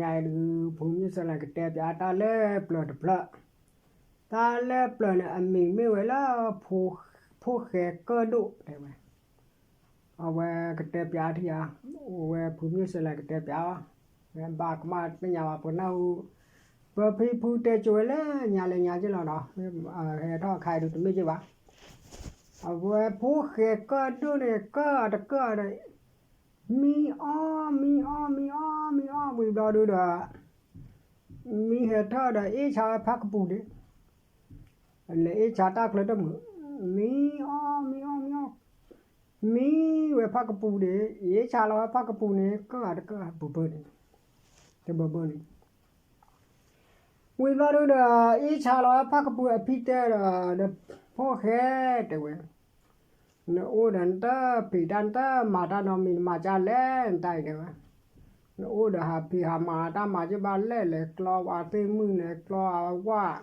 ညါအံၤဒုး ဖုမုၢ်စဲလဲၣ်ကတဲပၠးတၢ်လၢပျၢၤတဖျၢၣ်, တၢ်လၢပျၢၤန့ၣ် အမံၤမ့ၢ်ဝဲလၢ ဖိဃဲကၢၣ်ဒိၣ်တဲဝဲ, အဝဲကတဲပၠးထံဧါ, အဝဲဖုမုၢ်စဲလဲၣ်ကတဲပၠး, ဝဲဘၣ်ကမၣ်သ့ၣ်ညါဘၣ်ပနၢ်ဟူ, ပဖံဖုတဲကၠိဝဲလၢညါလၢညါက့လီၤနီၤ, ဟဲထီၣ်ခါအံၤဒုးတမ့ၢ်က့ဘၣ်, အဝဲဖိဃဲကၢၣ်ဒိၣ်န့ၣ် ကၢၣ်အတကၢၣ်ဒီး မံအီၣ် မံအီၣ် မံအီၣ် မံအီၣ် ဝံၤဘျီဒုဒီး မံဟဲထီၣ်ဒီးအ့ၣ်ဆါဝဲဖးကပူၤန့ၣ်, လဲၤအ့ၣ်ဆါတၢ်ချၢတမုာ်, မံအီၣ် မံအီၣ် မံအီၣ်, မံဝဲဖးကပူၤန့ၣ် အ့ၣ်ဆါလီၤဝဲဖးကပူၤန့ၣ် ကၢၣ်အတကၢၣ်ဘၢဘၢန့ၣ်, တဘၢဘၢန့ၣ် ဝံၤဘျီဒုဒီး အ့ၣ်ဆါလီၤဝဲဖးကပူၤအဖံတဲဒီး ဒီးဖိဃဲတဲဝဲ, နအိၣ်ဒီးနတဖံးတၢ်နတမၤတၢ်နီတမံၤ နမၤကၢ်လဲၣ်နတၢ်အံၤတဲဝဲ, နအိၣ်ဒီးဟးဖံးဟးမၤတၢ်မၤက့ဘၣ်လဲၣ်, လဲၤကျီပှၤသ့ၣ်မုၣ် လဲၤကျီအဝၣ်,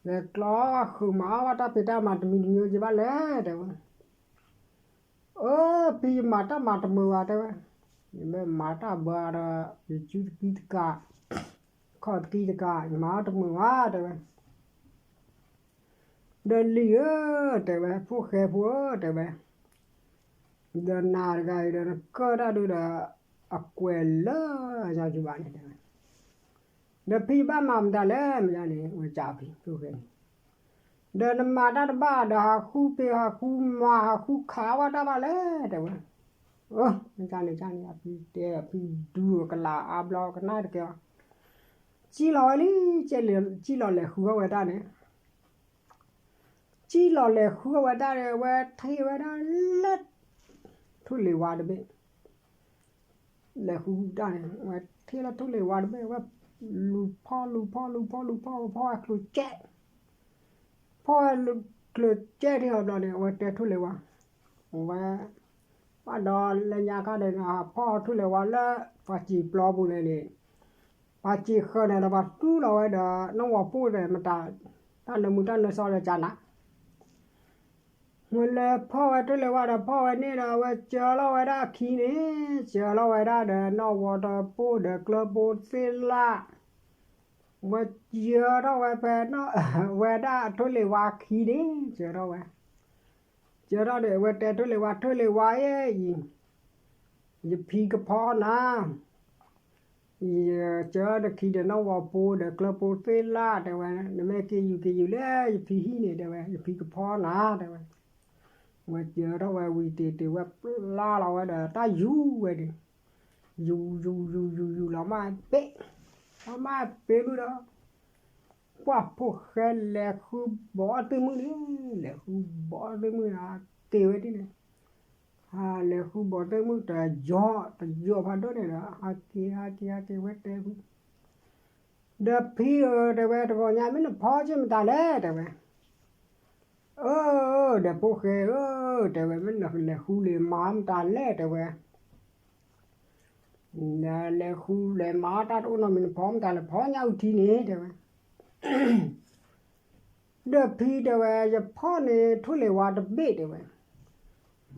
လဲၤကျီဃုာ်မၤအီၣ်ဘၣ်တၢ်ဖံးတၢ်မၤတမံၤတမံၤက့ဘၣ်လဲၣ်တဲဝဲ, အၢ ဖံယမၤတၢ်မၤတမုာ်ဘၣ်တဲဝဲ, ယမ့ၢ်မၤတၢ်ဘၣ်ဒီး ယစုတကံတကး, ခီၣ်တကံတကး ယမၤအီၣ်တမုာ်ဘၣ်တဲဝဲ ဒီးလံၤဧၢ တဲဝဲ ဖိၣ်ဃဲဖိဧၢ တဲဝဲ, ဒီးနၤတဂၤအံၤဒီး နကၢၣ်တၢ်ဒုဒီး အကွဲးလၢယၤယဘၣ်န့ၣ်တဲဝဲ, ဒီးဖံဘၣ်မၤမတၤလဲၣ် မ့ၢ်ဒ်န့ၣ် ဝဲကးဖံ ဖိၣ်ဃဲန့ၣ်, ဒီးနမၤတၢ်တဘၣ်ဒီး ဟးဃုဖံးဟးဃုမၤ ဟးဃုခးဝဲတၢ်ဘၣ်လဲၣ် တဲဝဲ, အၢ မ့ၢ်ဒ်န့ၣ်ဒ်န့ၣ် အဖံတဲ အဖံဒူကလးအါဘျီကနၣ်တကဲဘၣ်, စံၣ်လီၤဝဲလံ, စံၣ်လီၤလဲၤဃုဝဲတၢ်န့ၣ် စံၣ်လီၤလဲၤဃုဝဲတၢ်န့ၣ် အဝဲထံၣ်ဝဲဒၣ်လၢ ထိၣ်လ့ၤဝါတဘ့ၣ်, လဲၤဃုတၢ်န့ၣ် အဝဲထံၣ်လၢထိၣ်လ့ၤဝါတဘ့ၣ် အဝဲလူၤဖီၣ်လူၤဖီၣ်လူၤဖီၣ်လူၤဖီၣ် ဖီၣ်ဝဲကျိၤကဲး, ဖီၣ်ဝဲကျိၤကဲးထံၣ်အီၤဘျီန့ၣ် အဝဲတဲထိၣ်လ့ၤဝါ, အဝဲ ဘၣ်ဒီးလၢညါခါဒီး ဖီၣ်ထိၣ်လ့ၤဝါလၢ ပှၤစံာ်ပျီပူၤန့ၣ်န့ၣ်, ပှၤစံာ်ဃၢၤန့ၣ်ဒီး ပှၤသူလီၤဝဲဒီး နီၢ်ဝီၤပိၢ်ဒီး မတၤ တၢ်နၢမူတၢ်နၢစီဒီးကနၤ, ဝဲလဲၤဖီၣ်ဝဲထိၣ်လ့ၤဝါဒီး ဖီၣ်ဝဲန့ၣ်ဒီး အဝဲစၢၤလီၤဝဲဒၣ်အခံန့ၣ်, စၢၤလီၤဝဲဒၣ်ဒီး နီၢ်ဝီၤတပိၢ်ဒီးကျၢၤပိၢ်သ့ၣ်လၣ်, ဝဲစၢၤထီၣ်ဝဲဖဲ ဝဲဒၣ်ထိၣ်လ့ၤဝါခံန့ၣ် စၢၤထီၣ်ဝဲ စၢၤထီၣ်ဒီး အဝဲတဲထိၣ်လ့ၤဝါ ထိၣ်လ့ၤဝါဧၢအံၤ, ယဖံကဖီနၤ, ယစၢၤနခံဒီးနီၢ်ဝီၤပိၢ်ဒီးကျၢၤပိၢ်သ့ၣ်လၣ်တဲဝဲ, နမ့ၢ်က့ၤယူၤက့ၤယူၤလၢယဖံဟံၣ်န့ၣ်တဲဝဲ, ယဖံကဖီနၤတဲဝဲ, ဝဲစၢၤထီၣ်ဝဲဝံၤတ့ၢ်တ့ၢ်ဝဲပျၢ်လီၤဝဲဒီးတၢ်ယူၤဝဲန့ၣ်, ယူၤယူၤယူၤယူၤယူၤ လီၤမၢ်ပ့ၤ, လီၤမၢ်ပ့ၤမုၢ်ဒီး ကွၢ်ဖိၣ်ဃဲလဲၤဃုဘီၣ်အီၣ်သ့ၣ်မုၣ်န့ၣ်, လဲၤဃုဘီၣ်အီၣ်သ့ၣ်မုၣ်န့ၣ် က့ၤဝဲဒ်န့ၣ်, ဟးလဲၤဃုဘီၣ်သ့ၣ်မုၣ်တယီၤ တယီၤဖးဒိၣ်န့ၣ်ဒီး ဟးက့ၤဟးက့ၤဟးက့ၤဝဲတဲဖံ, ဒီးဖံဧၢတဲဝဲ တဂီၤညါမ့ၢ်နဖီက့ၤမတၤလဲၣ်တဲဝဲ, အၢ ဒီးဖိၣ်ဃဲဧၢ တဲဝဲ မ့ၢ်နလဲၤဃုလဲၤမၤမတၤလဲၣ်တဲဝဲ နလဲၤဃုလဲၤမၤတၢ်တအိၣ်နီတမံၤ နဖီမတၤလဲၣ် ဖီညါအုၣ်ထံန့ၣ်တဲဝဲ, ဒီးဖံတဲဝဲ ယဖီၣ်န့ၢ်ထိၣ်လ့ၤဝါတဘ့ၣ်တဲဝဲ,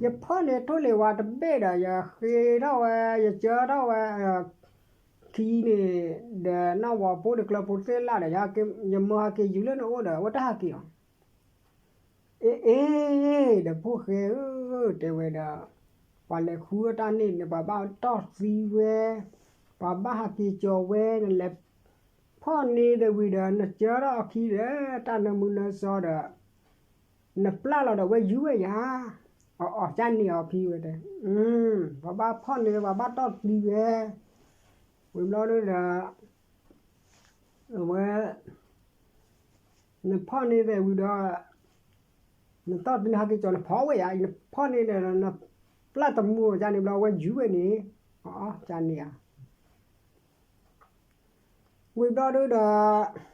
ယဖီၣ်န့ၢ်ထိၣ်လ့ၤဝါတဘ့ၣ်ဒီး ယဃ့ထီၣ်ဝဲ ယစၢထီၣ်ဝဲ ခံန့ၣ် ဒီးနီၢ်ဝီၤပိၢ်ဒီးကျၢၤပိၢ်သ့ၣ်လၣ်ဒီး ယမၢဟးက့ၤယူၤလၢနအိၣ်ဒီး အဝဲတဟးက့ၤအီၤ အ့ အ့ ဒီးဖိၣ်ဃဲဧၢ တဲဝဲဒီး ပှၤလဲၤဃုအတၢ်န့ၣ်န့ၣ် ပှၤဘၣ်တီၢ်သံဝဲ, ပှၤဘၣ်ဟးက့ၤကၠီၤဝဲ, နလဲၤဖီၣ်န့ၢ်သဝံၤဒီး နစၢထီၣ်အခံဒီး တၢ်နၢမူနၢစီဒီး နပျၢ်လီၤဒီး အဝဲယူၤဝဲယၤ, အီၣ်ကၢ်န့ၢ်အီၤဖံဝဲတဲ, ပှၤဘၣ်ဖီၣ်န့ၢ် ပှၤဘၣ်တီၢ်သံဝဲ, ဝံၤဘျီဒုဒီး အဝဲ နဖီၣ်န့ၢ်သဝံၤဒီး နတီၢ်သံနဟးက့ၤကၠီၤ နဖီၣ်ဝဲယၤ နဖီၣ်န့ၢ်ဒီး နပျၢ်တမူအီၤကၢ်န့ၣ်ဘျီ အဝဲယူၤဝဲန့ၣ်, အီၣ်ကၢ်န့ၢ်ဧါ ဝံၤဘျီဒုဒီး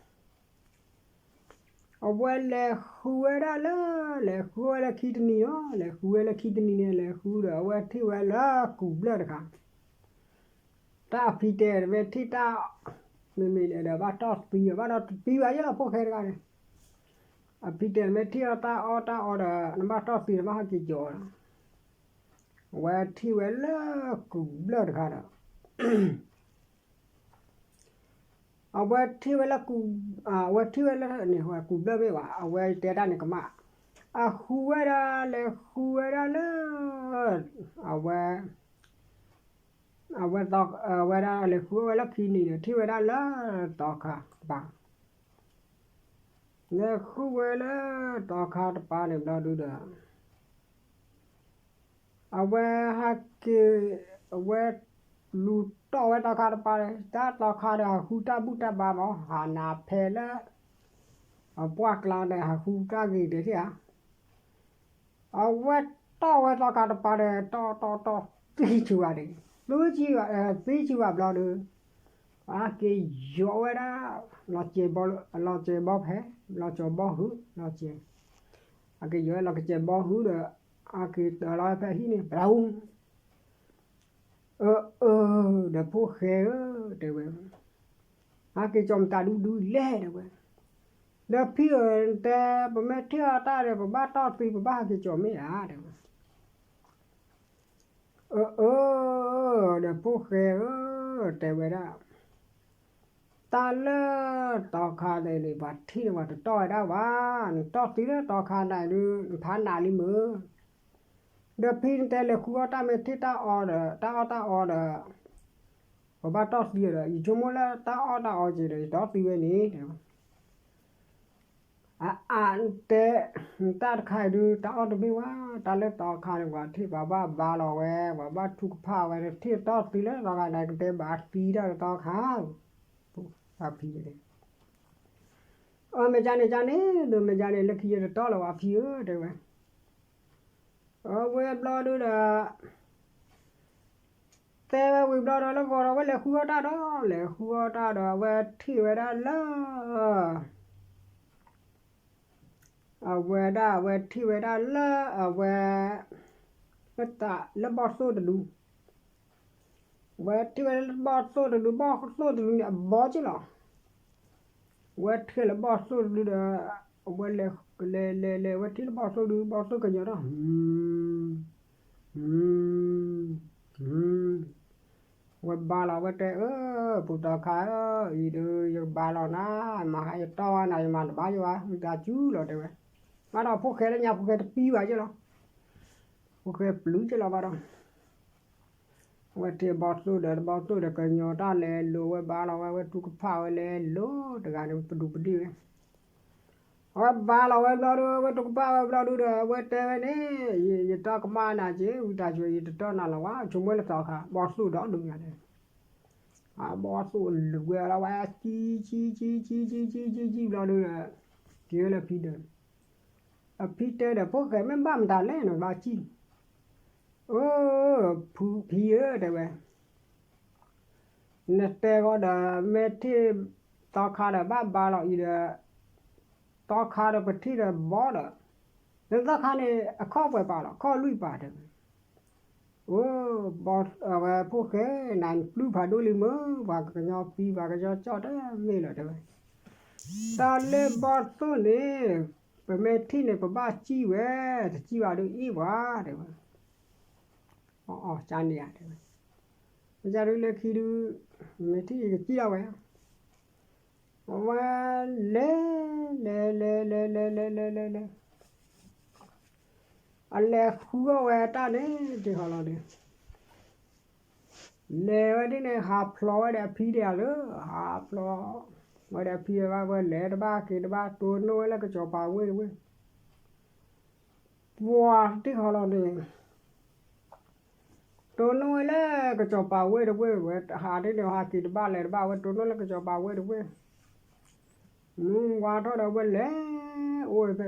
အဝဲလဲၤဃုဝဲဒၣ်လၢ လဲၤဃုဝဲလၢခံတနံၤလီၤ, လဲၤဃုဝဲလၢခံတနံၤန့ၣ် လဲၤဃုဒီး အဝဲထံၣ်ဝဲလၢကူးဘျၢၣ်တခါ, တၢ်အဖံတဲ တမ့ၢ်ထံၣ်တၢ် မ့မ့ၢ်ဒီး ဘၣ်တီၢ်သံ ဘၣ်တီၢ်သံဝဲယဲလီၤ ဖိၣ်ဃဲတဂၤန့ၣ်, အဖံတဲ မ့ၢ်ထံၣ်အီၣ်တၢ်အီၣ်တၢ်အီဒီး နဘၣ်တီၢ်သံ နဘၣ်ဟးက့ၤကၠီၤလီၤ, အဝဲထံၣ်ဝဲလၢကူးဘျၢၣ်တခါဒီး အဝဲထံၣ်ဝဲလၢကူး, အဝဲထံၣ်ဝဲလၢန့ၣ် ဝဲကူးဘျၢၣ်ဘ့ၣ်ဘၣ်, အဝဲတဲတၢ်န့ၣ်ကမၣ်, အဃုဝဲဒၣ်လဲၤဃုဝဲဒၣ်လၢ အဝဲ, အဝဲ, အဝဲဒၣ်လဲၤဃုဝဲလၢခံနံၤန့ၣ် ထံၣ်ဝဲဒၣ်လၢသီခါတပၤ, လဲၤဃုဝဲလၢသီခါတပၤန့ၣ်ဘျီဒုဒီး အဝဲဟဲက့ၤ, အဝဲလူၤတီၢ်ဝဲသီခါတပၤ, တၢ်သီခါဒီးဟးဃုတၢ်ဘူၣ်တၢ်ဘါမး, ဟးနးဖဲလၢ အပှၢ်ကျါဒီးဟးဃုတၢ်ဂ့ၤဒဲးထံၣ်ဧါ, အဝဲတီၢ်ဝဲသီခါတပၤဒီး တီၢ်တီၢ်တီၢ်သံဆူဘၣ်န့ၣ်, သံဆူဘၣ်ဘျီဒီး အက့ၤယိးဝဲဒၣ် လီၤစဲးဘီဖဲ, လီၤစဲးဘီဟု, လီၤစဲး, အက့ၤယိးဝဲလီၤစဲးဘီဟုဒီး အက့ၤတၢၤလီၤဝဲဖဲဟံၣ်န့ၣ် ပူၤ အၢ အၢ ဒီးဖိၣ်ဃဲဧၢ တဲဝဲ, ဟဲက့ၤကၠီမတၤဒူဒူလဲၣ် တဲဝဲ, ဒီးဖံဧၢ တဲ ပမ့ၢ်ထံၣ်အီၣ်တၢ်ဒီး ပဘၣ်တီၢ်သံ ပဘၣ်ဟဲက့ၤကၠီမ့ၢ်ဧါ တဲဝဲ, အၢ အၢ ဒီးဖိၣ်ဃဲဧၢ တဲဝဲဒၣ် တၢ်လၢသီခါန့ၣ် ပှၤထံၣ်န့ၣ် ပှၤတတီၢ်ဝဲဒၣ်ဘၣ်, နတီၢ်သံလၢသီခါန့ၣ်ဒုး နဖးနးလံမ့ၢ်, ဒီးဖံနတဲလဲၤဃုအီၣ်တၢ်မ့ၢ်ထံၣ်တၢ်အီဒီး တၢ်အီၣ်တၢ်အီဒီး ပဘၣ်တီၢ်သံဒီး ယဆိကမိၣ်လၢတၢ်အီၣ်တၢ်အီက့ၤဒီး ယတီၢ်သံဝဲန့ၣ် တဲဝဲ အအါတဲ တၢ်တခါအံၤဒုး တၢ်အီၣ်တမ့ၢ်ဝဲ, တၢ်လၢသီခါန့ၣ် ပှၤထံၣ်ပှၤဘၣ်ဘါလီၤဝဲ, ပှၤဘၣ်ထုကဖၣ်ဝဲ, ထံၣ်တီၢ်သံလၢသီခါန့ၣ် ကတဲဘၣ်သံတၢ်လၢသီခါ, ဖံန့ၣ်, အမ့ၢ်ကန့ၣ်ကန့ၣ် ဒိးမ့ၢ်ကန့ၣ် လၢခံယတတီၢ်လၢၤဝဲဖံဧၢ တဲဝဲ အဝဲဘျီဒုဒီး တဲဝဲဝံၤဘျီဒီး လၢဂီၤဒီး အဝဲလဲၤဃုအီၣ်တၢ်ဒီး လဲၤဃုအီၣ်တၢ်ဒီး အဝဲထံၣ်ဝဲဒၣ်လၢ အဝဲဒၣ် အဝဲထံၣ်ဝဲဒၣ်လၢ အဝဲ လၢဘီၣ်သိၣ်တဒု အဝဲထံၣ်ဝဲလၢဘီၣ်သိၣ်တဒု ဘီၣ်သိၣ်တဒုန့ၣ် အဘီက့လီၤ. အဝဲထံၣ်လၢဘီၣ်သိၣ်တဒုဒီး အဝဲလဲၤ လဲၤ လဲၤ လဲၤ အဝဲထံၣ်လၢဘီၣ်သိၣ်တဒု ဘီၣ်သိၣ်ကညီၤထီၣ် အဝဲဘါလီၤ အဝဲတဲအၢ ပူၤသီခါဧၢ အံၤဒီး ယကဘါလီၤနၤ မၤဟါယတီၢ်ဝဲနၤ ယမၤတဘၣ်ယဘၣ် မတၤစူၤလီၤ တဲဝဲ. ဘၣ်ဒီးဖိၣ်ဃဲလၢညါ ဖိၣ်ဃဲတပံဘၣ်က့လီၤ. ဖိၣ်ဃဲပျုၤက့လီၤဘၣ်ဒီး အဝဲထံၣ်ဘီၣ်သိၣ်ဒီး ဘီၣ်သိၣ်ဒီးကညီၤတၢ်လဲၤလိၤ အဝဲဘါလီၤဝဲ အဝဲထုကဖၣ်ဝဲလဲၤလိၤတဂၤန့ၣ် ပဒူပဒံၣ်ဝဲ အဝဲဘါလီၤဝဲဘျီဒီး အဝဲထုကဖၣ်ဝဲဘျီဒီး အဝဲတဲဝဲန့ၣ် ယတၢ်ကမၣ်နၤက့ ဝံသးစူၤ ယတတီၢ်နၤလီၤဝဲ ဆိကမိၣ်လၢသီခါ ဘီၣ်သိၣ်ဒီဒုညါန့ၣ် အဘီၣ်သိၣ်လူၤဝဲလီၤဝဲ ကံ ကံ ကံ ကံ ကံ ကံ ကံ ကံ ဘျီဒီး က့ၤဝဲလၢဖံဒီး အဖံတဲဒီး ဖိၣ်ဃဲမ့ၢ်ဘၣ်မတၤလဲၣ် နဘၣ်ကံၣ် အၢ ဖံဧၢ တဲဝဲ နတဲဃီဒီး မ့ၢ်ထံၣ်သီခါဒီး ဘၣ်ဘါလီၤအံၤဒီး သီခါဒီးပထံၣ်ဒီးဘီဒီး လၢသီခါန့ၣ် အခီၣ်ပှဲၤပာ်လီၤ ခီၣ်လွံၢ်ပာ်တဲဝဲ အၢ အဝဲဖိၣ်ဃဲ နၤနပျုၢ်ဖးဒိၣ်လံမ့ၢ် ပှၤကညီဖံ ပှၤကညီကၠီၣ်တမ့ၢ်လီၤတဲဝဲ တၢ်လၢဘီၣ်သိၣ်န့ၣ် ပမ့ၢ်ထံၣ်န့ၣ် ပဘၣ်ကံၣ်ဝဲ တကံၣ်ဘၣ်ဒုးအ့ၣ်ပှၤတဲဝဲ အီအီကန့ၣ်ဧါတဲဝဲ မ့ၢ်ကဒုးလၢခံဒုး မ့ၢ်ထံၣ်ကကံၣ်လီၤဝဲ အဝဲလဲၤ လဲၤ လဲၤ လဲၤ လဲၤ လဲၤ လဲၤ လဲၤ လဲၤ အလဲၤဃုအီၣ်ဝဲတၢ်န့ၣ် တ့ၢ်ဟီလီၤဒီး လဲၤဝဲဒ်န့ၣ် ဟးဖျိးဝဲဒီးအဖံတဂၤလၢ ဟးဖျိးဝဲဒီးအဖံတဂၤ ဝဲလဲၤတဘၣ်က့ၤတဘၣ် တိၢ်နီၣ်ဝဲလၢကစီၤပၤဝ့ၢ်တဝ့ၢ် ပှၤတ့ၢ်ဟီလီၤန့ၣ် တိၢ်နီၣ်ဝဲလၢကစီၤပၤဝ့ၢ်တဝ့ၢ်ဝဲ ဟးဒ်န့ၣ် ဟးက့ၤတဘၣ်လဲၤတဘၣ်ဝဲ တိၢ်နီၣ်လၢကစီၤပၤဝ့ၢ်တဝ့ၢ် မုၢ်ဝါထီၣ်ဒီးဝဲလဲၤ အိၣ်ဝဲဖဲ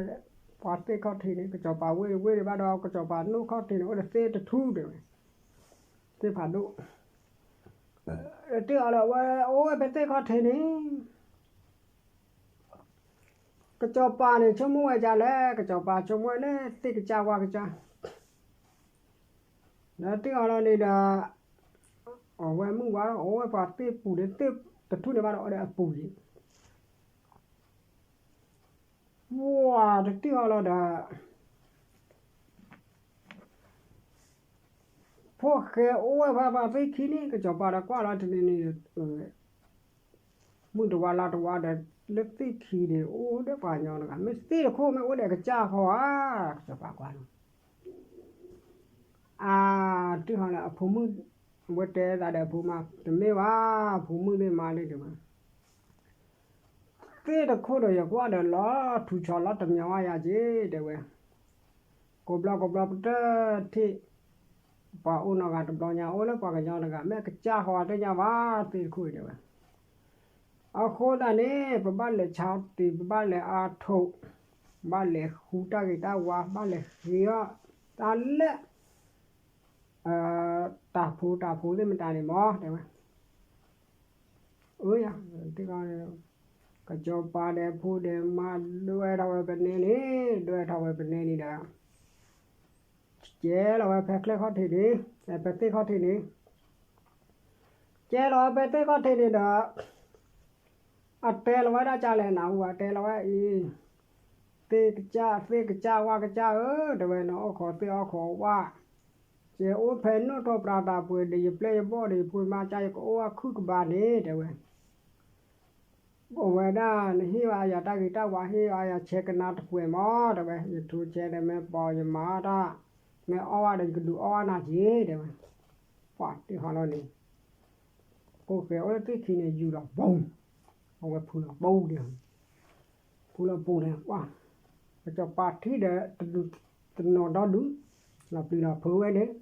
ပှၤသ့ၣ်ခီၣ်ထံးန့ၣ် ကစီၤပၤဝ့ၢ်တဝ့ၢ်ဘၣ်ဒီး ကစီၤပၤနိၣ်ခီၣ်ထံးန့ၣ် အိၣ်ဒီးသ့ၣ်တထူၣ်တဲဝဲ သ့ၣ်ဖးဒိၣ် တ့ၢ်အီၤလၢအဝဲအိၣ်ဝဲဖဲသ့ၣ်ခီၣ်ထံးန့ၣ် ကစီၤပၤန့ၣ် ဆိကမိၣ်ဝဲဒ်လဲၣ် ကစီၤပၤဆိကမိၣ်ဝဲလၢသ့ၣ်ကစၢ်ဝါကစၢ် ဒီးတ့ၢ်အီၤလီၤန့ၣ်ဒီး အဝဲမုၢ်ဝါထီၣ် အိၣ်ဝဲပှၤသ့ၣ်ပူၤန့ၣ် သ့ၣ်တထူၣ်န့ၣ်ဘၣ်ဒီး အိၣ်ဒီးအပူၤန့ၣ် ပှၤတတ့ၢ်အီၤလီၤဒီး ဖိၣ်ဃဲအိၣ်ဝဲပှၤပှၤသ့ၣ်ခံန့ၣ် ကစီၤပၤဒီးကွၢ်လီၤတနံၤန့ၣ် မုၢ်တဝါလါတဝါဒီး လၢသ့ၣ်ခံန့ၣ် အိၣ်ဒီးပှၤကညီတဂၤ မ့ၢ်သ့ၣ်တခိၣ် မ့ၢ်အိၣ်ဒီးကစၢ်ဃီဧါ, ကစီၤပၤကွၢ်လီၤ. အါ, တုၤဟီလၢအဖိမုၣ်, အဝဲတဲသးဒီးအဖိမါ, တမ့ၢ်ဘၣ်, ဖိမုၣ်သ့ၣ်မါသ့ၣ်တဲဝဲ, သ့ၣ်တခိၣ်ဒီးယကွၢ်ဒီးလီၤထူဆီလီၤတမံၤဝါယၤ က့ၤ တဲဝဲ, ကိးဘျီကိးဘျီပတထံၣ် ပှၤအိၣ်နီတဂၤတဘျီညါ အိၣ်လၢပှၤကညီတဂၤ မ့ၢ်အကစၢ်ဃီတသ့ၣ်ညါဘၣ် သ့ၣ်တခိၣ်အံၤ တဲဝဲ. အဃိသတးန့ၣ် ပဘၣ်လဲၤဆါတံၢ် ပဘၣ်လဲၤအါထိး, ဘၣ်လဲၤဃုတၢ်ဂ့ၤတၢ်ဝါ ဘၣ်လဲၤဃ့အီၣ်တၢ်လၢ တၢ်ဖိတၢ်ဖိသ့ၣ်မတၤန့ၣ်မး တဲဝဲ. အၢယၤ, ကစီၤပၤဒီးဖိဒီးမါ ဒွဲၣ်ထီၣ်ဝဲပနဲန့ၣ်, ဒွဲၣ်ထီၣ်ဝဲပနဲန့ၣ်ဒီး ကဲလီၤဝဲဖဲချၢၣ်ခီၣ်ထံးန့ၣ်, ဖဲသ့ၣ်ခီၣ်ထံးန့ၣ်, ကဲလီၤဝဲဖဲသ့ၣ်ခီၣ်ထံးန့ၣ်ဒီး အတဲလီၤဝဲဒၣ်ကၢ်လဲၣ်နၤ အူဘၣ်တဲလီၤဝဲအံၤ, သ့ၣ်ကစၢ် သ့ၣ်ကစၢ်ဝၣ်ကစၢ်ဧၢ, တဲဝဲ နအီၣ်ခိးသ့ၣ်အီၣ်ခိးဝၣ်, ယအိၣ်ဖဲနိၣ်ထီၣ်ပြးတၢ်ပှဲၤဒီး ယပျဲၢ်ယဘီၣ်ဒီး ယဖိယမါကၢ် ယကအိၣ်ဝဲခုၣ်ကဘၣ်န့ၣ် တဲဝဲ. အိၣ်ဝဲဒၣ် နဟ့ၣ်ဘၣ်ယၤတၢ်ဂ့ၤတၢ်ဝါ ဟ့ၣ်ဘၣ်ယၤဆဲးကနါတပှဲၤမး တဲဝဲ, ယထိဆဲးဒီးမ့ၢ်ပိာ်ယမၤတၢ်, မ့ၢ်အီၣ်ဝဲဒီးယကဒုးအီၣ်ဝဲနၤက့ၤ တဲဝဲ. ပှၤတ့ၢ်ဟီလီၤန့ၣ်, ဖိၣ်ဃဲအိၣ်လၢသ့ၣ်ခံန့ၣ် ယူၤလီၤပူၤ, အဝဲဖုလီၤပူၤန့ၣ်, ဖုလီၤပူၤန့ၣ် ပှၤ ကစီၤပၤထံၣ်ဒီး တနီၤဒီဒူၣ်, လီၤပျံၤလီၤဖုးဝဲန့ၣ်,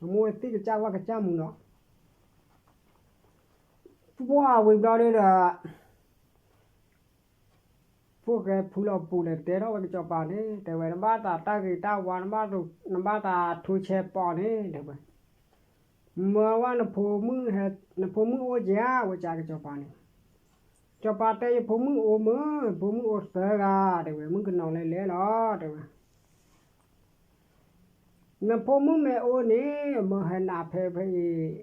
အမိၢ်ဝဲသ့ၣ်ကစၢ်ဝၣ်ကစၢ်မုၢ်နီၤ ပှၢ်ဝံၤဘျီဒုဒီး ဖိၣ်ဃဲဖုလီၤပူၤန့ၣ် တဲထီၣ်ဝဲကစီၤပၤန့ၣ် တဲဝဲ နဘၣ်သးတၢ်ဂ့ၤတၢ်ဝါ နဘၣ်သးထိဆဲးပိာ်န့ၣ် တဲဝဲ, မၢဝဲ နဖိမုၣ်အိၣ်က့ၤဧါ ဝဲကၢ်ကစီၤပၤန့ၣ်, ကစီၤပၤတဲ ယဖိမုၣ်အိၣ်မုၢ်, ယဖိမုၣ်အိၣ်သၢဂၤ တဲဝဲ, မုၣ်ကနီၤလဲၤလဲၤလီၤ တဲဝဲ. နဖိမုၣ်မ့ၢ်အိၣ်န့ၣ် မၢဟဲနးဖဲဖဲအံၤ,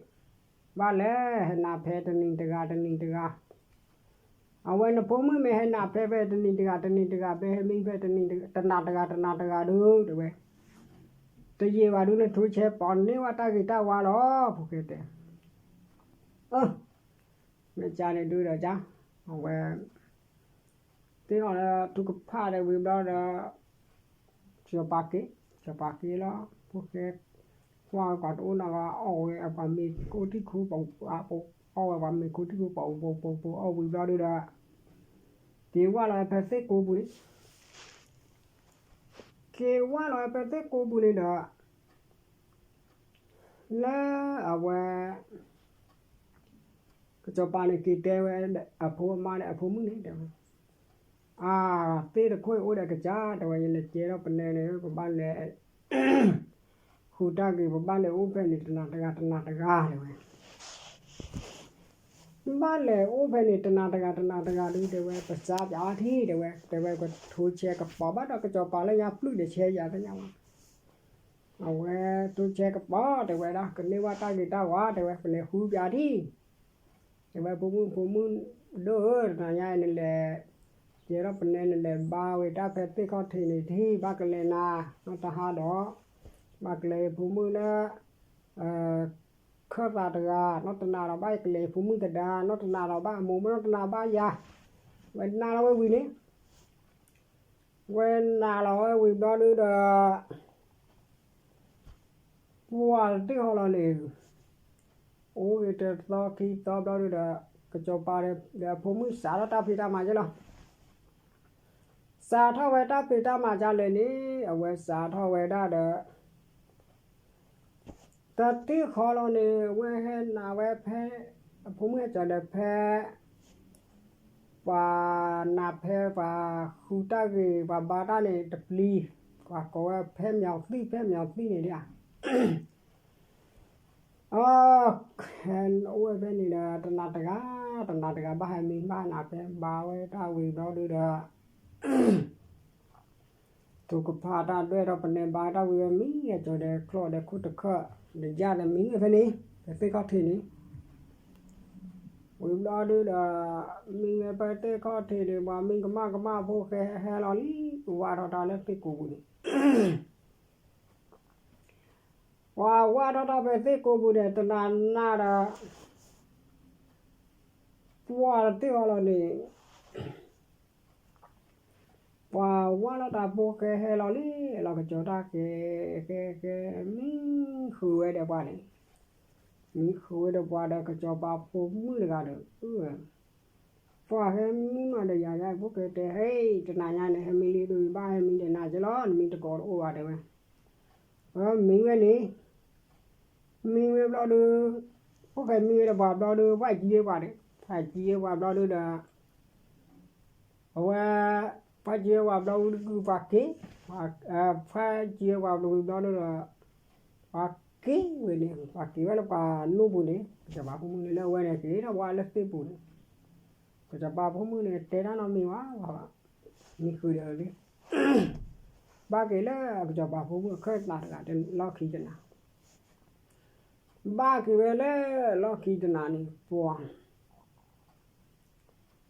ဘၣ်လဲၣ် ဟဲနးဖဲတနံၤတဂၤ တနံၤတဂၤ, အဝဲနဖိမုၣ်မ့ၢ်ဟဲနးဖဲဖဲတနံၤတဂၤ တနံၤတဂၤ ဖဲဟဲမံဖဲတနံၤတဂၤ တနၤတဂၤဒု တဲဝဲ, တယံာ်ဘၣ်ဒု နထိဆဲးပိာ်န့ၢ်ဝဲတၢ်ဂ့ၤတၢ်ဝါလီၤ ဖိၣ်ဃဲတဲ အၢ မ့ၢ်ကန့ၣ်ဒုဒီးကၢ်, အဝဲ သ့ၣ်နီၣ်လၢထုကဖၣ်ဒီးဝံၤဘျီဒီး စီၤပၤက့ၤ, စီၤပၤက့ၤလီၤ ဖိၣ်ဃဲ, ကွၢ်ဝဲပှၤတအိၣ်နီတဂၤ အီၣ်ဝဲပှၤမ့ၤခိၣ်ထံၣ်ခိၣ်ပူၤ, အီၣ်ဝဲပှၤမ့ၤခိၣ်ထံၣ်ခိၣ်ပူၤ ပူၤပူၤပူၤ အီၣ်ဝံၤဘျီဒုဒီး က့ၤဝၢ်လီၤဝဲဖဲသ့ၣ်ကိးပူၤန့ၣ်, က့ၤဝၢ်လီၤဝဲဖဲသ့ၣ်ကိးပူၤန့ၣ်ဒီး လၢအဝဲ ကစီၤပၤန့ၣ်က့ၤတဲဝဲ အဖိအမါဒီးအဖိမုၣ်န့ၣ် တဲဝဲ, အါ, သ့ၣ်တခိၣ်အံၤအိၣ်ဒီးကစၢ် တဲဝဲ, ယလဲၤကဲထီၣ်ပနဲန့ၣ် ပဘၣ်လဲၤ ဃုတၢ်ဂ့ၤ ပဘၣ်လဲၤအိၣ်ဖဲန့ၣ် တနၤတဂၤတနၤတဂၤ တဲဝဲ, ဘၣ်လဲၤအိၣ်ဖဲန့ၣ် တနၤတဂၤတနၤတဂၤဒု တဲဝဲ, ပစးပၠးထံၣ် တဲဝဲ, တဲဝဲ ကထိဆဲးကပီၤဘၣ်ဒီး ကစီၤပၤလၢညါပျုၢ်ဒီးဆဲးယၤသ့ၣ်ညါဝဲ အဝဲထိဆဲးကပီၤ တဲဝဲဒၣ် ကန့ၢ်ဘၣ်တၢ်ဂ့ၤတၢ်ဝါ တဲဝဲ ပလဲၤဃုပၠးထံၣ်, တဲဝဲ ဖိမုၣ်ဖိမုၣ်ဒိၣ်ဧၢ တနၤညါအံၤနလဲၤ ကဲထီၣ်ပနဲ နလဲၤဘါဝဲတၢ်ဖဲသ့ၣ်ခီၣ်ထံးန့ၣ်ထံၣ် ဘၣ်ကလဲၤနၤ နီၢ်တဟါဒီး ဘၣ်ကလဲၤဖိမုၣ်လၢ ခၢၣ်သးတဂၤ နီၢ်တနၤဒီးဘၣ်ကလဲၤဖိမုၣ်သဒါ နီၢ်တနၤဒီးဘၣ်အမိၢ် နီၢ်တနၤဘၣ်ယၤ, ဝဲနၤလီၤဝဲဝံၤန့ၣ် ဝဲနၤလီၤဝဲဝံၤဘျီဒုဒီး ပှၢ်တ့ၢ်ဟီလီၤန့ၣ် အိၣ်ဂ့ၤတသီခံသီဘျီဒုဒီး ကစီၤပၤဒီးအဖိမုၣ်စးထီၣ်တၢ်ဖံးတၢ်မၤက့ၤလီၤ. စးထီၣ်ဝဲတၢ်ဖံးတၢ်မၤကလဲၣ်န့ၣ် အဝဲစးထီၣ်ဝဲဒၣ်ဒီး တၢ်တ့ၢ်ဃီလီၤန့ၣ် အဝဲဟဲနၤဝဲဖဲ အဖိမုၣ်ဟဲကၠီၤဒီးဖဲ ပှၤနၤဖဲပှၤဃုတၢ်ဂ့ၤ ပှၤဘါတၢ်န့ၣ်တပျံၤ ပှၤကိးဝဲဖဲမၠီၤသံၣ် ဖဲမၠီၤသံၣ်န့ၣ်ဒၣ် အ အိၣ်ဝဲဖဲန့ၣ်ဒီး တနၤတဂၤ တနၤတဂၤ ဘၣ်ဟဲမံဘၣ်နၤဖဲဘါဝဲတၢ်ဝံၤဘျီဒုဒီး ထုကဖၣ်တၢ်ဒွဲၣ်ထီၣ်ပနဲဘါတၢ်ဝံၤဝဲမံ အကၠီၤဒီးချီၣ်ဒီးခိၣ်တခၢၣ် ဒီးယၢ်ဒီးမံဝဲဖဲန့ၣ် ဖဲသ့ၣ်ခီၣ်ထံးန့ၣ် ဝံၤဘျီဒုဒီး မံဝဲဖဲသ့ၣ်ခီၣ်ထံးန့ၣ် ပှၤမံကမၣ်ကမၣ်ဖိၣ်ဃဲဟဲလီၤလံ ဝၢ်ထီၣ်တၢ်လၢသ့ၣ်ကိးပူၤန့ၣ် ပှၤဝၢ်ထီၣ်တၢ်ဖဲသ့ၣ်ကိးပူၤန့ၣ် တနၤနၤဒီး သ ပှၢ်တသ့ၣ်ဘၣ်လီၤန့ၣ် ပှၤဝါလီၤတၢ်ဖိဃဲဟဲလီၤလံ, ဟဲလီၤကစီၤတၢ်ဃဲ, ဃဲဃဲ, မံဃုာ်ဝဲဒီးပှၤန့ၣ်, မံဃုာ်ဝဲဒီးပှၤဒီး ကစီၤပၤဖိမုၣ်တဂၤဒီး ပှၤဟဲမံမးဒီးယၤယၤ ဖိဃဲတဲ ဟဲ, တနၤညါန့ၣ် ဟဲမံလံဒုး ဘၣ်ဟဲမံဒီးနၤက့လီၤ, နမံတကိးတအိၣ်ဘၣ်တဲဝဲ. မံဝဲန့ၣ် မံဝဲဘျီဒီး ဖိဃဲမံဝဲဒီးပှၤဘျီဒီး ပှၤကံဝဲပှၤဒီး ပှၤကံဝဲပှၤဘျီဒီး အဝဲ ပှၤကံဝဲပှၤဘျီဝံၤဒီးပှၤက့ၤ, ပှၤကံဝဲပှၤဘျီဝံၤဘျီဒီး ပှၤက့ၤဝဲန့ၣ် ပှၤက့ၤဝဲလၢပှၤနိၣ်ပူၤန့ၣ် ကစီၤပၤဖိမုၣ်န့ၣ် လၢအဝဲန့ၣ်က့ၤဒီးပှၤလၢသ့ၣ်ပူၤန့ၣ် ကစီၤပၤဖိမုၣ်န့ၣ် တဲတၢ်နီတမံၤဘၣ်, မံဃုာ်ဒီးလံ ဘၣ်က့ၤလၢကစီၤပၤဖိမုၣ်အခၢၣ်သးတဂၤ လီၢ်ခံတနၤ, ဘၣ်က့ၤဝဲလၢလီၢ်ခံတနၤန့ၣ် ပှၤ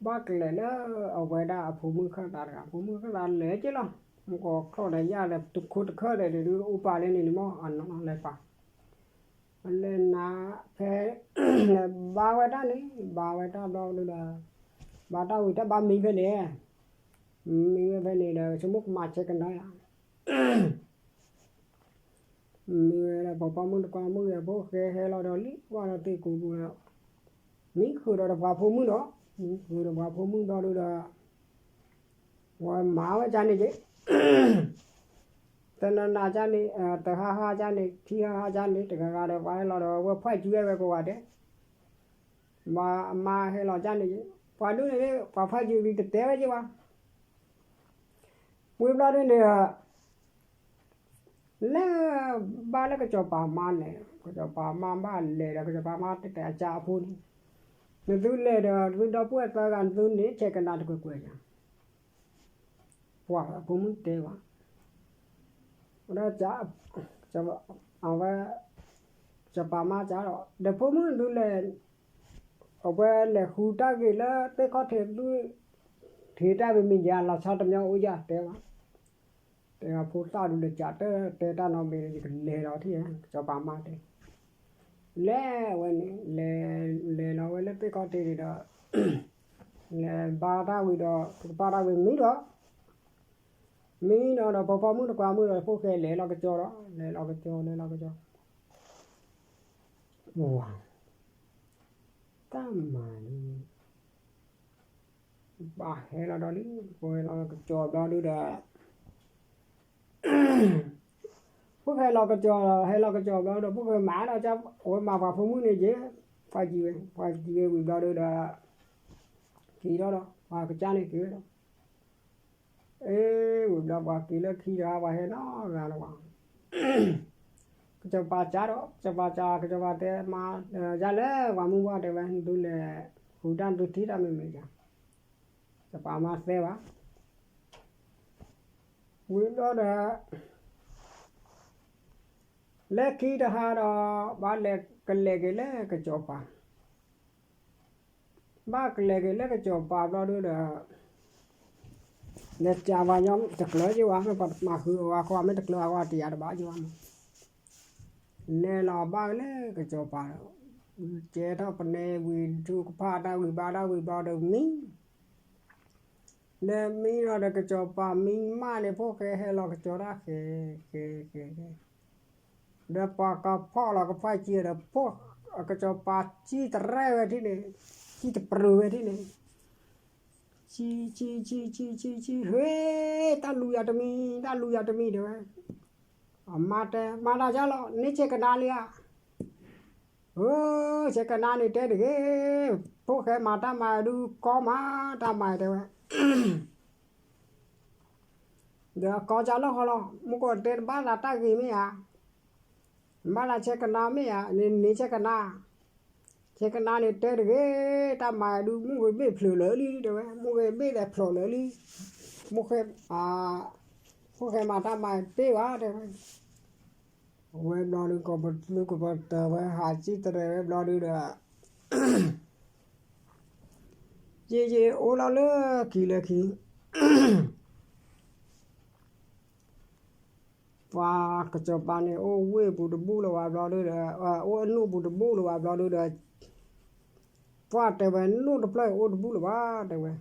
ဘၣ်ကလဲၤလၢအဝဲဒၣ်အဖိမုၣ်ခၢၣ်သးတဂၤ, ဖိမုၣ်ခၢၣ်သးလဲၤက့ၤလီၤ, မ့ၢ်ကီးခီၣ်ဒီးယၢ်ဒီးတခိၣ်တခၢၣ်ဒီး ဒုးအိၣ်ပာ်လၢန့ၣ်န့ၣ်မ့ၢ် အနီၢ်နီၢ်လဲၤပာ်, လဲၤနၤဖဲ ဘါဝဲတၢ်န့ၣ် ဘါဝဲတၢ်ဘျီဒုးဒီး ဘါတၢ်ဝံၤတၢ်ဘါမံဖဲန့ၣ်, မံဝဲဖဲန့ၣ်ဒီး ဆိကမိၣ်ကမၤဆဲးကနီၤယၤ မ့ၢ်ဝဲဒၣ်ပှၤပိာ်မုၣ်တကွၢ်မုၣ်ဂဲၤဖိဃဲဟဲလီၤဒီးလံ ကွၢ်ဒီးသ့ၣ်ကိးပူၤဒီး မံဃုာ်ဒီးပှၤဖိမုၣ်ဒီး မံဃုာ်ဒီးပှၤဖိမုၣ်ဘျီဒုးဒီး ဝဲမၤဝဲကန့ၣ်က့ၤ တနၤနၤကန့ၣ် တဟါဟါကန့ၣ် ခံဟါဟါကန့ၣ် တဂၤဂၤဒီးပှၤဟဲလီၤဒီး ဝဲဖှၣ်ကံဝဲဝဲကိးဂၤဒဲး မၤအမါဟဲလီၤကန့ၣ်က့ၤ ပှၤဒုးန့ၣ် ပှၤဖှၣ်ကံဝံၤတတဲဝဲက့ၤဘၣ် ဝံၤဘျီဒုးန့ၣ် လဲၤဘါလၢကစီၤပၤမါလဲၤ ကစီၤပၤမါဘၣ်လဲၤဒီး ကစီၤပၤမါတဲတဲအကၢအဖိန့ၣ် နသုလဲၤဒီး သုဒီပုၢ်ဝဲၢ်သၢဂၤ နသုန့ၣ်ဆဲးကနါတကွဲးကွဲးယၤ ပှၤအဖိမုၣ်တဲဘၣ် ဝဲဒၣ် အဝဲ ကစီၤပၤမါကဒီး ဒီးဖိမုၣ်နသုလဲၤ အဝဲလဲၤဃုတၢ်ဂ့ၤလၢသ့ၣ်ခီၣ်ထံးသု ထံးတၢ်ဂ့ၤမ့ၢ်ယၤ လီၤဆီတမံၤအိၣ်ယၤတဲဝဲ တဲဝဲဖိသၣ်ဒုးဒီးကးတၢ်တဲတၢ်နီတမံၤ ယကလဲၤလီၤထံၣ် ကစီၤပၤမါတဲ လဲၤဝဲန့ၣ် လဲၤ လဲၤလီၤဝဲလၢသ့ၣ်ခီၣ်ထံးန့ၣ်ဒီး လဲၤဘါတၢ်ဝံၤဒီး ကပာ်တၢ်ဝံၤမံဒီး မံဒီးဒီး ပှၤပိာ်မုၣ်တကွၢ်မုၣ်ဒီး ဖိၣ်ဃဲလဲၤလီၤကစီၤဒီး လဲၤလီၤကစီၤ လဲၤလီၤကစီၤ တၢ်မၤန့ၣ် ဘၣ်ဟဲလီၤဒီးလံ ဖိၣ်ဃဲလီၤကစီၤဘျီဒုးဒီး ဖိၣ်ဃဲလီၤကစီၤ ဟဲလီၤကစီၤဘျီဒီး ဖိၣ်ဃဲမၤဒီး အဝဲမၤပှၤဖိမုၣ်န့ၣ်က့ၤ ပှၤကံဝဲ ပှၤကံဝဲဝံၤဘျီဒုးဒီး က့ၤထီၣ်ဒီး ပှၤကစၢ်န့ၣ်က့ၤဝဲဒီး အ့ ဝံၤဘျီပှၤက့ၤလၢခံတဂၤ ပှၤဟဲနီတဂၤလၢၤဘၣ် ကစီၤပၤကဒီး ကစီၤပၤက ကစီၤပၤတဲမါ ယၤလဲၣ် ပှၤမုၢ်ဝါတဲဝဲ ဒုးလဲၤ ဃုတၢ်ဒုးထံၣ်တၢ်မ့ၢ်မ့ၢ်ယၤ ကစီၤပၤမါသဲဘၣ် ဝံၤဘျီဒီး လၢခံတဟါဒီး ဘၣ်လဲၤကလဲၤက့ၤလၢကစီၤပၤ ဘၣ်ကလဲၤက့ၤလၢကစီၤပၤဘျီဒုးဒီး လဲၤကးပှၤညီတကျၢၤက့ၤဝဲ မ့ၢ်ပှၤတမၤဃုာ်အဂီၢ် မ့ၢ်တကျၢၤအဂီၢ်တယၤတဘၣ်က့ၤဝဲမး လဲၤလီၤဘၣ်လၢကစီၤပၤဒီး ကဲထီၣ်ပနဲဝံၤ ဒုးကဖၣ်တၢ်ဝံၤဘါတၢ်ဝံၤဘျီဒီးမံ လဲၤမံဒီးဒီးကစီၤပၤမံမးန့ၣ် ဖိၣ်ဃဲဟဲလီၤကစီၤတၢ်ဃဲ ဃဲ ဃဲ ဃဲ ဒီးပှၤကဖီၣ်လီၤကဖီၣ်ကံဒီး ဖိၣ်ကစီၤပၤကံတရဲၣ်ဝဲဒ်န့ၣ် ကံတပြၢၤဝဲဒ်န့ၣ် ကံ ကံ ကံ ကံ ကံ ကံ ဟ့ တၢ်လူၤယၤတမံၤ တၢ်လူၤယၤတမံၤတဲဝဲ အမါတဲ မၤတၢ်ယါလီၤ န့ၣ်ဆဲးကနါလံဧါ ဧၢ ဆဲးကနါန့ၣ်တဲတဂ့ၤ ဖိၣ်ဃဲမၤတၢ်မၤဒုးကီမၤတၢ်မၤတဲဝဲ ဒီးအကီကၢလီၤဃီလီၤ မူကီၢ်တဲတဘၣ်သးတၢ်ဂ့ၤမ့ၢ်ဧါ ဘၣ်သးဆဲးကနါမ့ၢ်ဧါ န့ၣ်န့ၣ်ဆဲးကနါ ဆဲးကနါန့ၣ်တဲတဂ့ၤ တၢ်မၤဒုး မူဂ့ၤဘ့ၣ်ဖျိးလၢာ်လံတဲဝဲ မူဂ့ၤဘ့ၣ်သဲးဖျိးလၢာ်လံ မူဃဲ ဖိၣ်ဃဲမၤတၢ်မၤတ့ၢ်ဘၣ်တဲဝဲ အဝဲဘျီဒုး ကီၢ်ပသူကပတၢၢ်ဝဲ ဟးစံၣ်တရဲၣ်ဝဲဘျီဒုးဒီး ယံာ်ယံာ်အိၣ်လီၤလၢခံလၢခံ ပှၤကစီၤပၤန့ၣ် အိၣ်ဝ့ၢ်ပူၤတဘူၣ်လၢၤဝဲဘျီဒုးဒီး အိၣ်အနိၣ်ပူၤတဘူၣ်လၢၤဝဲဘျီဒုးဒီး ပှၢ်တဲဝဲ နိၣ်တဖျၢၣ်အံၤအိၣ်တဘူၣ်လၢၤဘၣ် တဲဝဲ,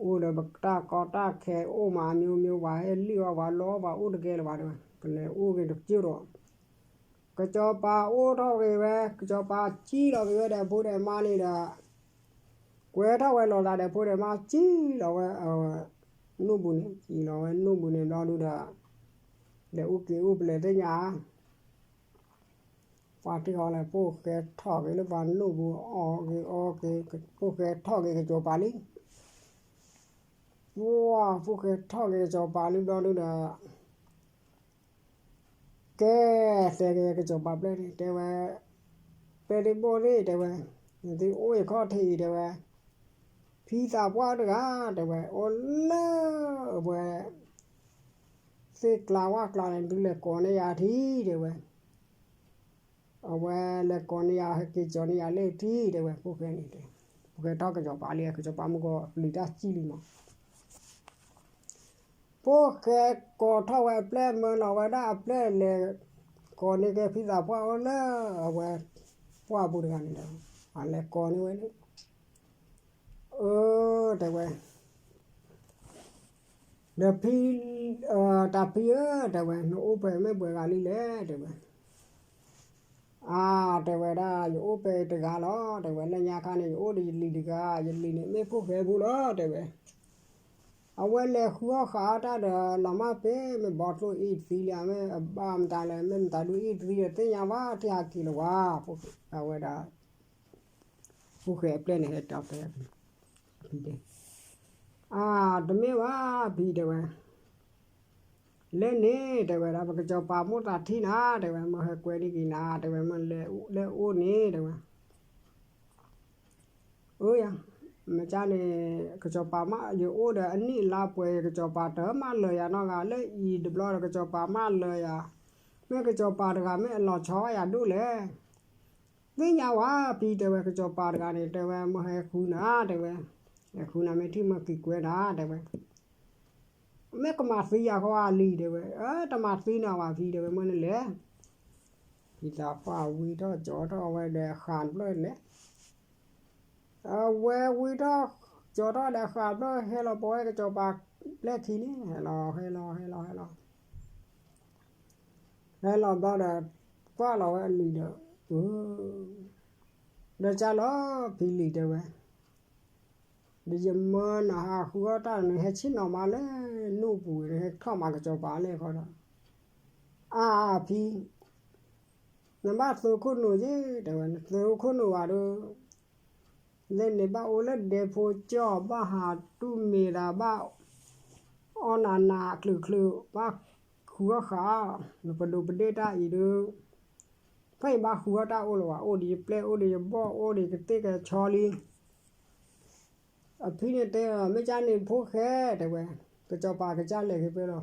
အိၣ်ဒီးပတၢ်ကီတၢ်ခဲ အိၣ်မးအမျိုးမျိုး ပှၤဟဲလံၣ်အီၣ်ပှၤလီအီၣ်ပှၤအိၣ်တကဲလၢၤဘၣ် တဲဝဲ, ကလဲၤအိၣ်က့ၤတကၠိၢ်ဒီး ကစီၤပၤအိၣ်ထီၣ်က့ၤဝဲ ကစီၤပၤစံၣ်လီၤက့ၤဝဲဒီးဖိဒီးမါန့ၣ်ဒီး ကွဲထီၣ်ဝဲလီၤသးဒီးဖိဒီးမါ စံၣ်လီၤဝဲ နိၣ်ပူၤန့ၣ် စံၣ်လီၤဝဲနိၣ်ပူၤန့ၣ်ဘျီဒုဒီး လဲၤအိၣ်က့ၤအိၣ်ပလဲၤသ့ၣ်ညါ ပှၤတ့ၢ်ဃီလဲၣ် ဖိၣ်ဃဲထီၣ်က့ၤလၢပှၤနိၣ်ပူၤ အီၣ်က့ၤအီက့ၤ ဖိၣ်ဃဲထီၣ်က့ၤကစီၤပၤလံ. ပှၢ် ဖိၣ်ဃဲထီၣ်က့ၤကစီၤပၤလံဘျီဒုဒီး ကဲ တဲက့ၤကစီၤပၤပျဲၢ်န့ၣ် တဲဝဲ, ပဲတဘိၣ်သ့ၣ် တဲဝဲ, နသုအိၣ်အံၤခီၣ်ထံးအံၤ တဲဝဲ, ဖံသးပှၢ်တဂၤ တဲဝဲ အိၣ်လၢအဝဲ သ့ၣ်ကျါဝၣ်ကျါန့ၣ် ဒုးလဲၤကိးန့ၢ်ယၤထံ တဲဝဲ, အဝဲလဲၤကိးန့ၢ်ယၤ ဟဲက့ၤကၠီၤန့ၢ်ယၤလၢထံ တဲဝဲ ဖိၣ်ဃဲန့ၣ်တဲ, ဖိၣ်ဃဲထီၣ်ကစီၤပၤလံ ကစီၤပၤမုၢ်ကီၢ်ပျံၤတၢ်စံၣ်လံမး ဖိၣ်ဃဲကိးထီၣ်ဝဲအပျဲၢ် မၢလီၤဝဲဒၣ်အပျဲၢ်လဲၤ ကိးန့ၢ်က့ၤဖံသးပှၢ်အိၣ်လၢအဝဲ ပှၢ်ပူၤတဂၤန့ၣ်ဒီး အလဲၤကိးန့ၢ်ဝဲန့ၣ်, အၢ တဲဝဲ, ဒီးဖံ, တၢ်ဖံဧၢ တဲဝဲ နအိၣ်ပှဲၤမ့ၢ်ပှဲၤဂၤလံလဲၣ် တဲဝဲ အါ တဲဝဲဒၣ် ယအိၣ်ပဲတဂၤလီၤ တဲဝဲ လၢညါခါန့ၣ် ယအိၣ်ဒီးယလံၤတဂၤ ယလံၤန့ၣ်မ့ၢ်ဖိၣ်ဃဲပူၤလီၤ တဲဝဲ, အဝဲလဲၤဃုအီၣ်ဃာ်အီၣ်တၢ်ဒီးလီၤမၢ်ဖဲ မ့ၢ်ဘီကျိၣ်အ့ၣ်တသံလံ မ့ၢ်အဘၣ်မတၤလဲၣ် မ့ၢ်မတၤဒုးအ့ၣ်တသံဒီးသ့ၣ်ညါဘၣ် ထံၣ်ဟးက့ၤလၢၤဝဲ အဝဲဒၣ် ဖိၣ်ဃဲအပျဲၢ်န့ၣ် ဟဲတဲအီၤဖဲ ဖံတဲ, အါ တမ့ၢ်ဘၣ် ဖံတဲဝဲ လဲၣ်န့ၣ် တဲဝဲဒၣ် ပကစီၤပၤမိၣ်သးထံနၤ တဲဝဲ မ့ၢ်ဟဲကွဲဒံက့ၤနၤ တဲဝဲ မ့ၢ်လဲၤအိၣ်န့ၣ် တဲဝဲ, အၢ ယၤ, မ့ၢ်ကန့ၣ် ကစီၤပၤမၢ်ယအိၣ်ဒီးအနံၣ်အလါပှဲၤ ကစီၤပၤတမၢ်လၢာ်ယၤနီတဂၤ လၢအံၤတဘျီဒီး ကစီၤပၤမၢ်လၢာ်ယၤ, မ့ၢ်ကစီၤပၤတဂၤမ့ၢ်အလီၤဆီယၤဒိၣ်လဲၣ် သ့ၣ်ညါဝဲ ဖံတဲဝဲ ကစီၤပၤတဂၤန့ၣ် တဲဝဲ မ့ၢ်ဟဲဃုနၤ တဲဝဲ, ဟဲဃုနၤ မ့ၢ်ထံၣ်မ့ၢ်က့ၤကွဲနၤ တဲဝဲ, မ့ၢ်ကမၤသံယၤဃီအလံၤ တဲဝဲ, တမၤသံနၤဘၣ် ဖံတဲဝဲ မ့ၢ်နလဲၤ, ဖံသးပှၢ်ဝံထီၣ်ကၠီထီၣ်ဝဲဒီးဃးတဖျၢၣ်လဲၣ်, အဝဲဝံထီၣ်ကၠီထီၣ်ဒီးဃးတဖျၢၣ် ဟဲလီၤပိာ်ဝဲကစီၤပၤပျဲၢ်ခံန့ၣ် ဟဲလီၤ ဟဲလီၤ ဟဲလီၤ ဟဲလီၤ ဟဲလီၤဘျီဒီး ကွၢ်လီၤဝဲအလံၤဒီး, ဒီးကၢ်လီၤ ဖံလံၤတဲဝဲ, ဒီးယမၢနဟးဃုအီၣ်တၢ်န့ၣ် ဟဲဆ့ၣ်နီၤမးလၢနိၣ်ပူၤန့ၣ် ဟဲထီၣ်မၤကစီၤပၤလဲၣ်ဃီဒီး, အါ ဖံ နဘၣ်သုးခိၣ်နူာ်ယ့ၣ် တဲဝဲ နသုးခိၣ်နူာ်ဘၣ်ဒီး လၢန့ၣ်ဘၣ်အိၣ်လၢဒဲဖိကၠီၣ် ဘၣ်ဟးတူၢ်မ့ၢ်သး ဘၣ်အီၣ်နးနးအချုးချုး ဘၣ်ဃုအီၣ်ဃာ် နပဒိးပဒ့ၣ်တၢ်အံၤဒီး ဖဲအံၤဘၣ်ဃုအီၣ်တၢ်အိၣ်လၢၤဘၣ် အိၣ်ဒီးယပျဲၢ် အိၣ်ဒီးယဘီၣ် အိၣ်ဒီးကသ့ၣ်ကဆီလံ အဖံန့ၣ်တဲအီၤ မ့ၢ်ကန့ၣ်ဖိၣ်ဃဲ တဲဝဲ, ကစီၤပၤကစၢ်လဲၤက့ၤဖဲလီၤ.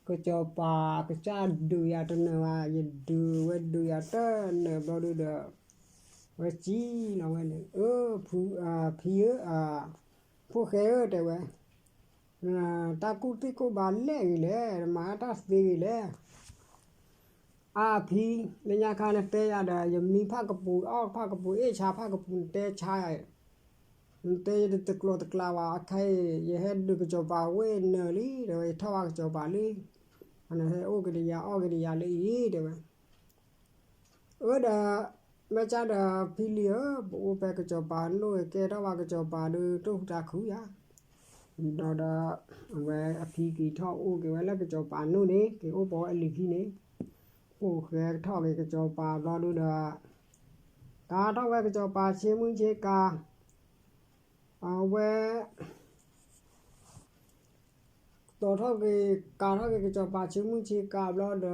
ကစီၤပၤကစၢ်ဒုးယၤတနၢၤဘၣ် ယဒုးဝဲဒုးယၤတနၢၤဘျီဒုဒီး ဝဲစံၣ်လီၤဝဲန့ၣ် အၢ ဖံဧၢ ဖိၣ်ဃဲဧၢ တဲဝဲ, တၢ်ကူၣ်သ့ၣ်ကူၣ်ဘါလဲၣ်ဂ့ၤလဲၣ် မၤတၢ်သ့ဂ့ၤလဲၣ် အါဖံ, လၢညါခါနတဲယၤဒီး ယမံဖၣ်ကပူၤ အီၣ်ဖၣ်ကပူၤ အ့ၣ်ဆါဖၣ်ကပူၤ နတဲဆါယၤ, နတဲယတကျိၤတကျါဘၣ် အခဲအံၤ ယဟဲဒုးကစီၤပၤဝ့ၢ်နၢၤလံ တဲဝဲ ယထီၣ်ဘၣ်ကစီၤပၤလံ, နဟဲအိၣ်က့ၤဒီးယၤ အီၣ်က့ၤဒီးယၤလၢအံၤ တဲဝဲ အၢဒီး မ့ၢ်ကဒီးဖံလံၤဧၢ ပအိၣ်ဖဲကစီၤပၤနိၣ် ကဲထီၣ်ဘၣ်ကစီၤပၤဒီး တိၢ်ဃူတၢ်ခုယၤ, ဒီးဒီး အဝဲအဖံက့ၤထီၣ်အိၣ်က့ၤဝဲလၢကစီၤပၤနိၣ်န့ၣ် က့ၤအိၣ်ပိာ်ဝဲအလံၤခံန့ၣ်, အိၣ်ဃဲထီၣ်က့ၤကစီၤပၤဘျီဒုဒီး ကၤထီၣ်ဝဲကစီၤပၤဆ့မုၢ်ဆ့ကၤ အဝဲ တီၤထီၣ်က့ၤ ကၤထီၣ်က့ၤကစီၤပၤဆ့မုၢ်ဆ့ကၤဘျီဒီး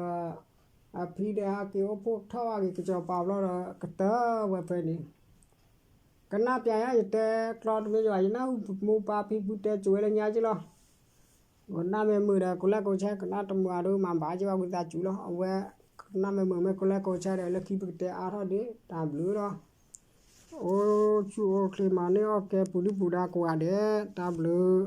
အဖံဒီးဟဲက့ၤအိၣ်ဖှိၣ်ထီၣ်ဘၣ်က့ၤကစီၤပၤဘျီဒီး ကတၢၢ်ဝဲဖဲန့ၣ်, ကနၣ်ပျးယၤ ယတဲကျီတမ့ၢ်ယဘၣ် ယနၢ်ဟူမိၢ်ပၢ်ဖံဖုတဲစိၤဝဲလၢညါက့လီၤ. ကနၣ်မ့ၢ်မုာ်ဒီး ကလၢကိးဆၢ ကနၣ်တမုာ်အဒိ မၤဘၣ်က့ၤဘၣ်ဝံသးစူၤလီၤ. အဝဲ ကနၣ်မ့ၢ်မုာ်မ့ၢ်ကလၢကိးဆၢဒီး လၢခံပကတဲအါထီၣ်ဒံး တၢ်ဘျုးလီၤ. အိၣ်ဆူၣ်အိၣ်ချ့မၤန့ၢ်အီၣ်ကဲပူၤဒုၣ်ပူၤဒါကိးဂၤဒဲး တၢ်ဘျုး